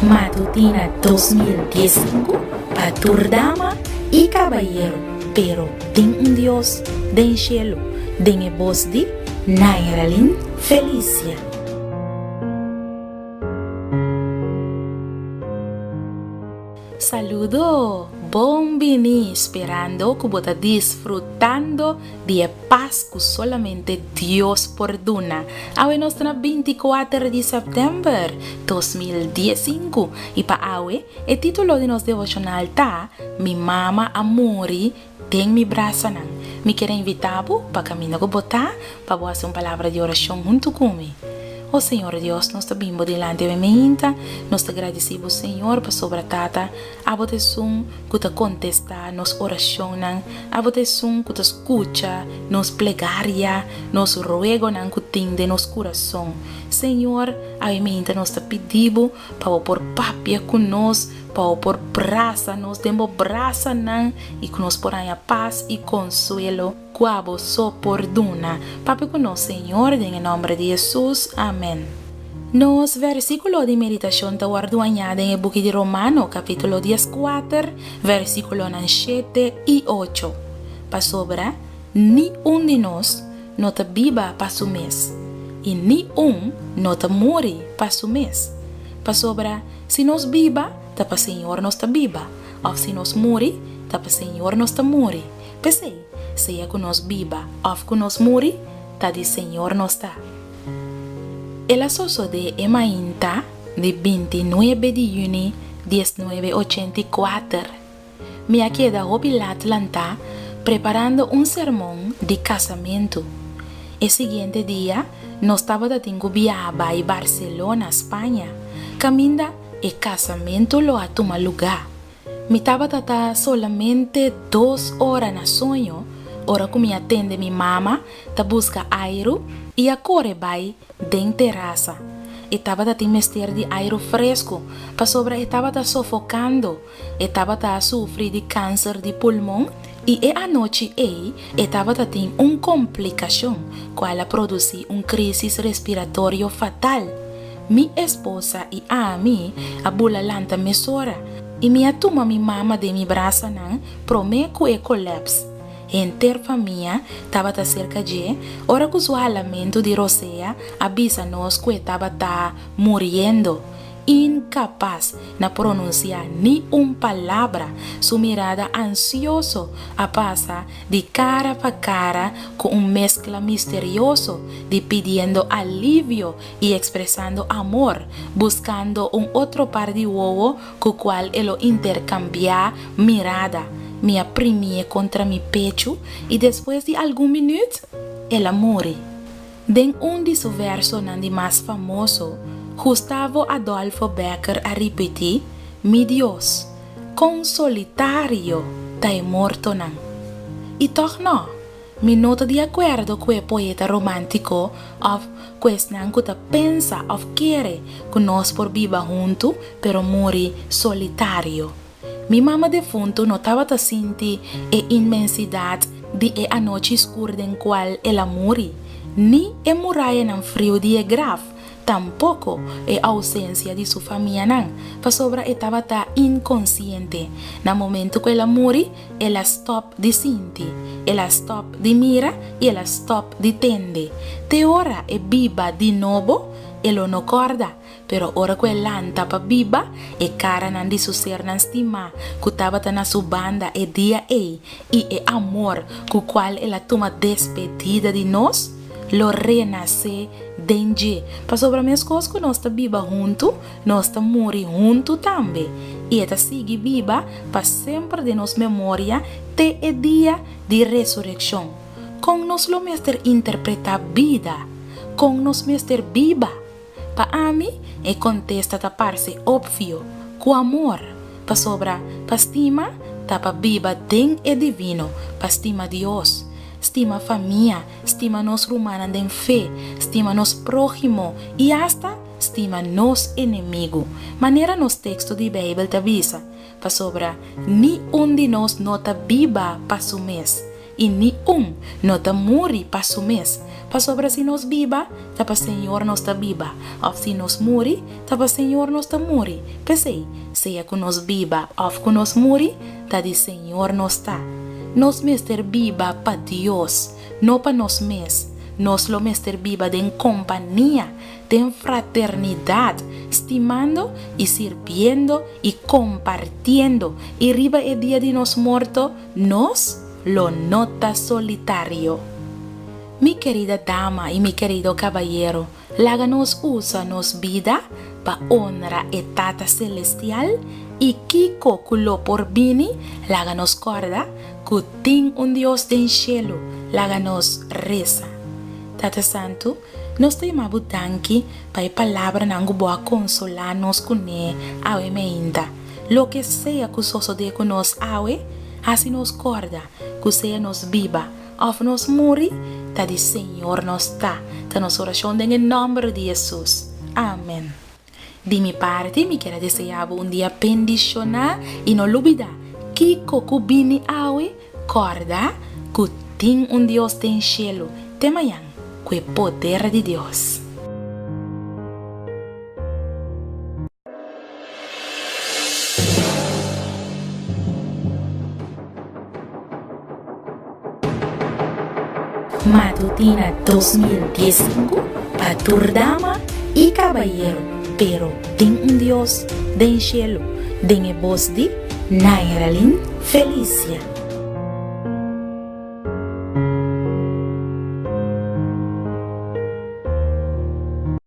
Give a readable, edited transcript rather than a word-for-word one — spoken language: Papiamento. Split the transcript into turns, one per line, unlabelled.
Matutina 2015 pa tur dama i kabayero, pero tin un Dios den shelu, den e bos di Nairalyn Felicia. Saludo! Bon bini, sperando ku bo ta disfrutando di e pas ku solamente Dios por duna. Awe nos ta na 24 di sèptèmber 2015 i pa awe e título di nos devoshonal ta Mi mama a muri den mi brasanan. Mi kier a invitá bo pa kaminda ku bo ta pa bo hasi un palabra di orashon huntu ku mi. O Señor Dios, nos ta bin bo dilanti awe meinta, nos ta gradisí bo Señor pasobra Tata, abo ta esun ku ta kontestá nos orashonnan, abo ta esun ku ta skucha nos plegaria, nos ruegonan ku tin den nos kurason. Señor, awe meinta nos ta pidi bo pa bo por papia ku nos, pa bo por brasa nos den bo brasanan i ku nos por haña pas i konsuelo ku abo so por duna. Papia ku nos, Señor, den e nòmber di Hesus. Amèn. Nos vèrsikulo di meditashon ta wòrdu hañá den e buki di Romano, kapítulo dieskuater, vèrsikulonan shete i ocho. Pasobra ni un di nos no ta biba pa su mes, i ni un no ta muri pa su mes. Pasobra si nos biba, ta pa Señor nos ta biba, òf si nos muri, ta pa Señor nos ta muri. P'esei, sea ku nos biba òf ku nos muri, ta di Señor nos ta. El a sosodé e mainta di bintinuebe di yüni diesnuebe ochenta i kuater. Mi a keda hopi lat lantá preparando un sermon di kasamentu. E siguiente dia nos tabata tin ku biaha bai Barcelona, Spaña, kaminda e kasamentu lo a tuma lugá. Mi tabata ta solamente dos ora na soño ora ku mi a tende mi mama ta buska airu i a kore bai den terasa. E tabata tin mester di airu fresku pasobra e tabata sofokando. E tabata a sufri di kanser di pulmon i e anochi ei e tabata tin un komplikashon kual a produsí un krísis respiratorio fatal. Mi esposa i ami a bula lanta mesora i mi a tuma mi mama den mi brasanan promé ku e kolèps. Henter famia tabata serka dje ora ku su halamentu di rosea a bisa nos ku e tabata muriendo. Inkapas na pronunsiá ni un palabra, su mirada ansioso a pasa di kara pa kara ku un meskla misterioso di pidiendo alivio i ekspresando amor, buskando un otro par di wowo ku kual e lo interkambiá mirada. Mi a primié kontra mi pechu i despues di algun minüt el a muri. Den un di su versonan di mas famoso, Gustavo Adolfo Bécquer a ripití, Mi Dios, kon solitario ta e mortonan! I tòg nò, mi no ta di akuerdo ku e poeta romántiko òf ku esnan ku ta pensa òf kere ku nos por biba huntu pero muri solitario. Mi mama defuntu no tabata sinti e inmensidat di e anochi skur den kual el a muri, ni e murayanan friu di e graf, tampoko e ousensia di su famianan, pasobra e tabata inkonsiente. Na momentu ku el a muri, el a stòp di sinti, el a stòp di mira i el a stòp di tende. Te ora e biba di nobo, e lo no kòrda. Pero ora ku e lanta pa biba, e karanan di su sernan stimá ku tabata na su banda e dia ei i e amor ku kual el a tuma despedida di nos, lo renasé den dje. Pasobra meskos ku nos ta biba huntu, nos ta muri huntu tambe, i e ta sigui biba pa semper den nos memoria te e dia di resurekshon. Kon nos lo mester interpretá bida? Kon nos mester biba? Pa ami, e kontesta ta parse opvio, ku amor, pasobra pa stima ta pa biba den e divino, pa stima Dios, stima famia, stima nos rumannan den fe, stima nos próhimo i asta stima nos enemigu, manera nos teksto di Beibel ta bisa, pasobra ni un di nos no ta biba pa su mes. I ni un no ta muri pa su mes. Pasobra si nos biba, ta pa Señor nos ta biba, òf si nos muri, ta pa Señor nos ta muri. P'esei, sea ku nos biba òf ku nos muri, ta di Señor nos ta. Nos mester biba pa Dios, no pa nos mes. Nos lo mester biba den kompania, den fraternidat, stimando i sirbiendo i kompartiendo, i riba e dia di nos morto, nos lo no ta solitario. Mi kerida dama i mi kerido kabayero, laga nos usa nos bida pa onra e Tata Selestial i kiko ku lo por bini, laga nos kòrda ku tin un Dios den shelu, laga nos resa. Tata Santu, nos ta yama bo danki pa e palabranan ku bo a konsolá nos kuné awe meinta. Loke sea ku sosodé ku nos awe, hasi nos kòrda ku sea nos biba òf nos muri, ta di Señor nos ta. Ta nos orashon den e nòmber di Hesus. Amèn. Di mi parti, mi kier a deseá bo un dia bendishoná i no lubidá, kiko ku bini awe, kòrda ku tin un Dios den shelu. Te mañan, ku e poder di Dios. Matutina 2015 pa tur dama i kabayero, pero tin un Dios den shelu, den e bos di Nairalyn Felicia.